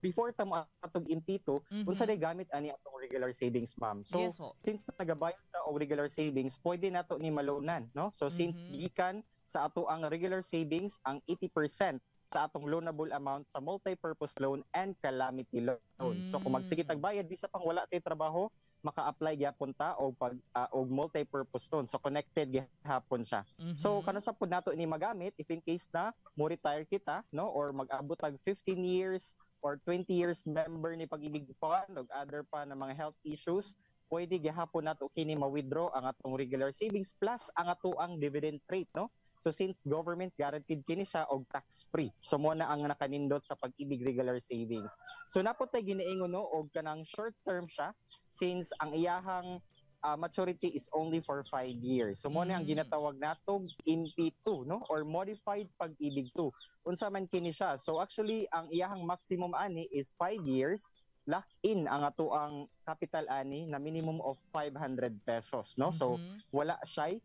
Before ta mo atog MP2, unsa day gamit ani atong regular savings, ma'am? So Yes po. Since nagabayad ta og regular savings, pwede nato ni maloanan, no? So since gikan sa ato ang regular savings ang 80% sa atong loanable amount sa multi-purpose loan and calamity loan. So kung magsige tag bayad bisa pang wala tay trabaho, maka-apply gyapon ta og pag og multi-purpose loan. So connected gihapon siya. So kanus-a pud nato ni magamit if in case na mo retire kita, no, or mag-abot tag 15 years or 20 years member ni Pag-ibig Fund og other pa na mga health issues, pwede gihapon nato kini ma-withdraw ang atong regular savings plus ang ato ang dividend rate, no? So since government guaranteed kini siya og tax free. So mo na ang nakanindot sa Pag-ibig regular savings. So naa pod tay ginaingon, no, og kanang short term siya since ang iyahang maturity is only for 5 years. So mo na ang ginatawag natong MP2, no, or modified Pag-ibig 2. Unsa man kini siya? So actually, ang iyahang maximum ani is 5 years, lock in ang ato ang capital ani na minimum of 500 pesos, no? So wala siya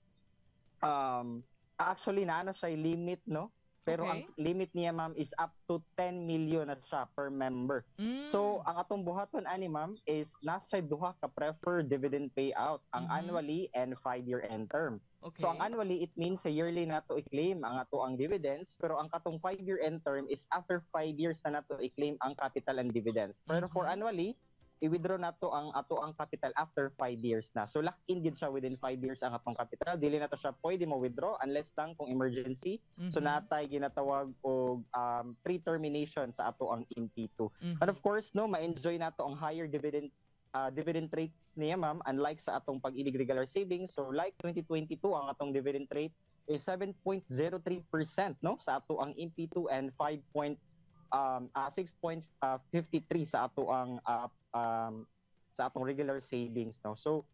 actually naa na siya limit, no? Pero ang limit niya, ma'am, is up to 10 million na siya per member. So ang atong buhaton ani, ma'am, is nasa duha ka preferred dividend payout, ang annually and 5-year end term. So ang annually, it means sa yearly nato i-claim ang ato ang dividends, pero ang katong 5-year end term is after 5 years na nato i-claim ang capital and dividends. Pero for annually, i-withdraw nato ang ato ang capital after 5 years na. So lock in gid siya within 5 years ang atong capital. Dili na to siya pwede mo withdraw unless lang kung emergency. So natay ginatawag og pre-termination sa ato ang MP2. And of course, no, ma-enjoy nato ang higher dividend rates niya, ma'am, unlike sa atong Pag-ibig regular savings. So like 2022, ang atong dividend rate is 7.03%, no, sa ato ang MP2 and 5 point 6.53 sa ato ang sa atong regular savings, no? So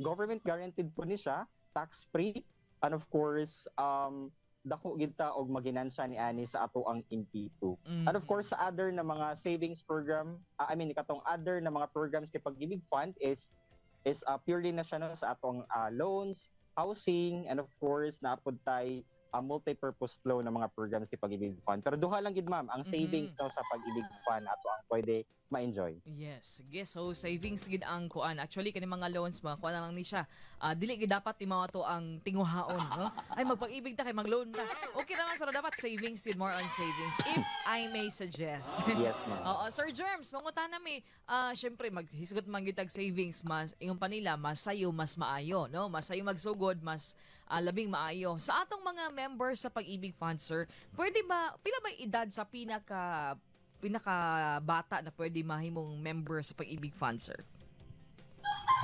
government guaranteed po ni siya, tax free, and of course dako gid ta og maginansya ni ani sa ato ang MP2. And of course, sa other na mga savings program, I mean, katong other na mga programs kay Pag-ibig Fund is purely na siya, no, sa atong loans, housing, and of course naa pod tay multi-purpose loan na mga programs ni Pag-ibig Fund. Pero duha lang gid, ma'am, ang savings, no, sa Pag-ibig Fund ato ang pwede ma-enjoy. Yes, sige. So savings gid ang kuan. Actually, kani mga loans, mga kuan na lang ni siya. Dili gid dapat imo ato ang tinguhaon, no? Ay, magpag-ibig ta kay mag-loan ta. Okay naman, pero dapat savings gid, more on savings, if I may suggest. Yes, ma'am. Oo, Sir Germs, mangutana mi, syempre maghisgot man gyud tag savings, mas ingon pa nila, mas sayo mas maayo, no? Mas sayo magsugod, mas labing maayo. Sa atong mga members sa Pag-ibig Fund, sir, pwede ba pila ba edad sa pinaka pinaka bata na pwede mahimong member sa Pag-ibig Fund, sir?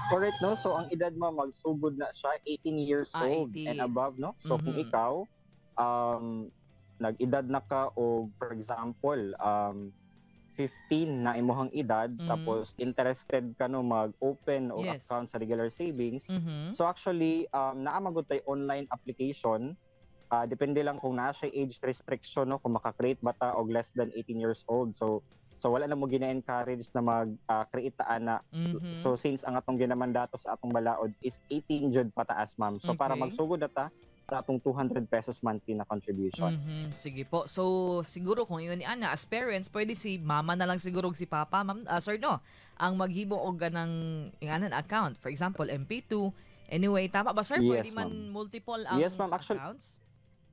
Correct, no? So, ang edad mo, magsugod na siya, 18 years old 18. And above, no? So, kung ikaw, nag-edad na ka o for example, 15 na imuhang edad, tapos interested ka, no, mag-open o account sa regular savings. So, actually, naa man gud tay online application. Depende lang kung naa siya age restriction, no, kung maka-create ba ta og less than 18 years old. So wala na mo gina-encourage na mag-create ta ana. So since ang atong ginamandato sa atong balaod is 18 jud pataas, ma'am. So para magsugod na ta sa atong 200 pesos monthly na contribution. Sige po. So, siguro kung ingon ni Ana, as parents, pwede si mama na lang siguro ug si papa, ma'am, sir, no, ang maghimo og ganang inganan account. For example, MP2. Anyway, tama ba, sir? Yes, Pwede man ma'am. Multiple ang Yes, ma'am. Actually, accounts?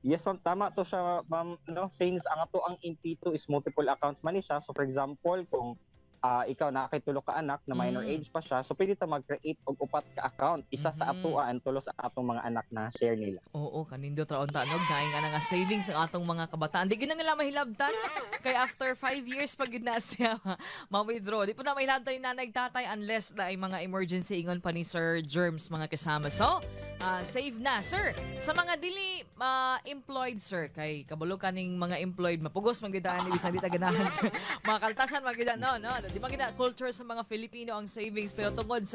Yes, ma'am, tama to siya, ma'am, no? Since ang ato ang MP2 is multiple accounts man ni siya. So for example, kung ikaw naa kay tulo ka anak na minor age pa siya, so pwede ta mag-create og upat ka account. Isa sa atoa and tulo sa atong mga anak na share nila. Oo, kanindot ra unta nog naing ana nga savings ang atong mga kabataan. Di gid na nila mahilabtan kay after 5 years pag gid na siya ma-withdraw. Di po na mahilabtan yung nanay tatay unless na ay mga emergency, ingon pa ni Sir Germs, mga kasama. So, save na, sir. Sa mga dili employed, sir, kay kabalo kaning mga employed mapugos man gid ani bisan di ta ganahan, sir. Mga kaltasan man gid, no? Di man gid na culture sa mga Filipino ang savings, pero tungod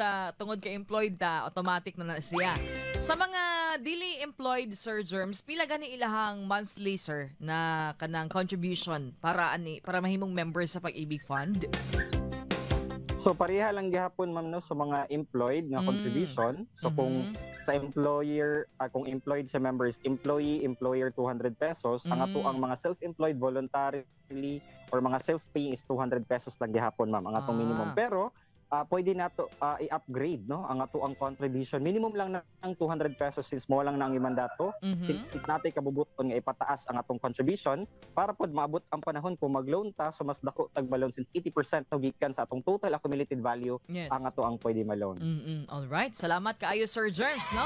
kay employed ta, automatic na na siya. Sa mga dili employed, Sir Germs, pila gani ilahang monthly, sir, na kanang contribution para mahimong member sa Pag-ibig Fund? So pareha lang gihapon, ma'am, no, sa mga employed nga contribution. So kung sa Sa employer, kung employed sa members, employee, employer 200 pesos. Ang ato ang mga self-employed, voluntarily or mga self-paying is 200 pesos lang gihapon, ma'am, ang atong minimum. Pero pwede nato i-upgrade, no, ang ato ang contribution. Minimum lang ng 200 pesos since mo lang na ang imandato. Since natay kabubuton nga ipataas ang atong contribution para pod maabot ang panahon kung mag-loan ta, so mas dako tag loan since 80%, no, gikan sa atong total accumulated value ang ato ang pwede ma-loan. All right. Salamat kaayo, Sir Germs, no?